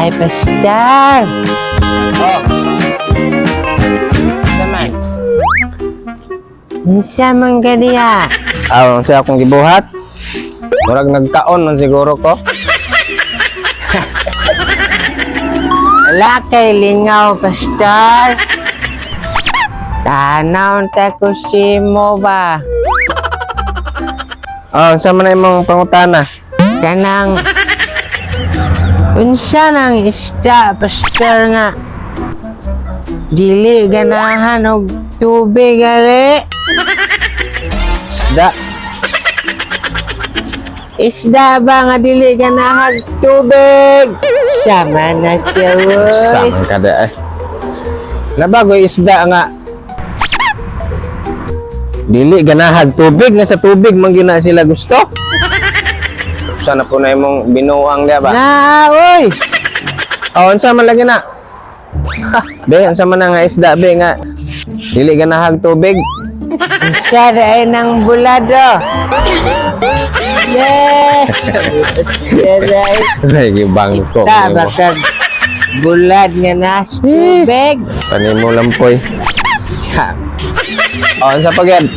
Ay, Pastor. Oh. Naman. Unsa man ka diya? Aw, siya akong gibuhat. Murag nagkaon man siguro ko. Wala kay lingaw, Pastor. Tanaw ta ko si mo ba? Oh, unsa man na imong pangutana? Kanang unsa nang isda, Pastor, nga dili ganahan og tubig ali? Isda. Isda ba nga dili ganahan tubig? Sama na siya, oy. Sama ka da eh. Nabagoy isda nga dili ganahag tubig nga sa tubig man gyud na sila gusto. Sana po na imong binuang diya ba? Na, oy. Oh, unsa man lagi na? Be, unsa man na nga isda be nga dili ganahag tubig? Unsa ay nang bulado? Yes. Yes. Lagi bangkok. Ta bakag bulad nga nas tubig. Panimo lampoy. Sa Oh, unsa pa gyud?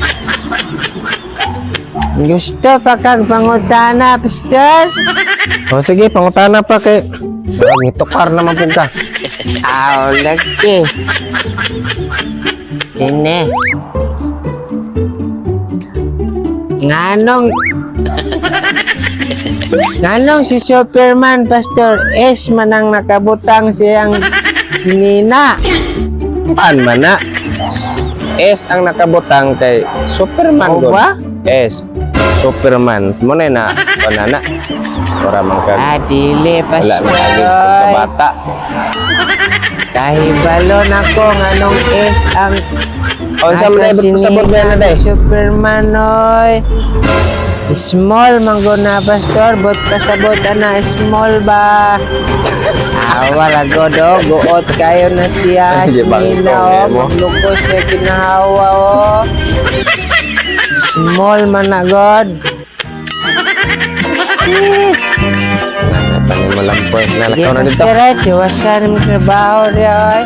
Gusto pa kag pangutana, Pastor? Oh, sige, pangutana pa kay murag nitukar naman pud ka. Aw, lagi. Kini. Nganong si Superman, Pastor, S man ang nakabutang siyang sinina? Paan man na? S ang nakabutang kay Superman O gud. ba? S. Superman. Mo na na banana. Ora man kag Ah, dili, wala Pastor. man agi pagkabata. Kahibalo na ko nganong S ang O unsa man nasa na pasabot sinina na na day? ni Superman, oy. Small man go na, Pastor, but pasabot ana small ba? Awa ra god oh, guot kayo na siya. Ay, Sinina bangkong, oh, eh, mo. maglukos sa kinahawa oh. Small man na god. Yes. Panimo lampoy. Nalakaw na dito. Pastor, eh, tiwasan mo trabaho diya oy.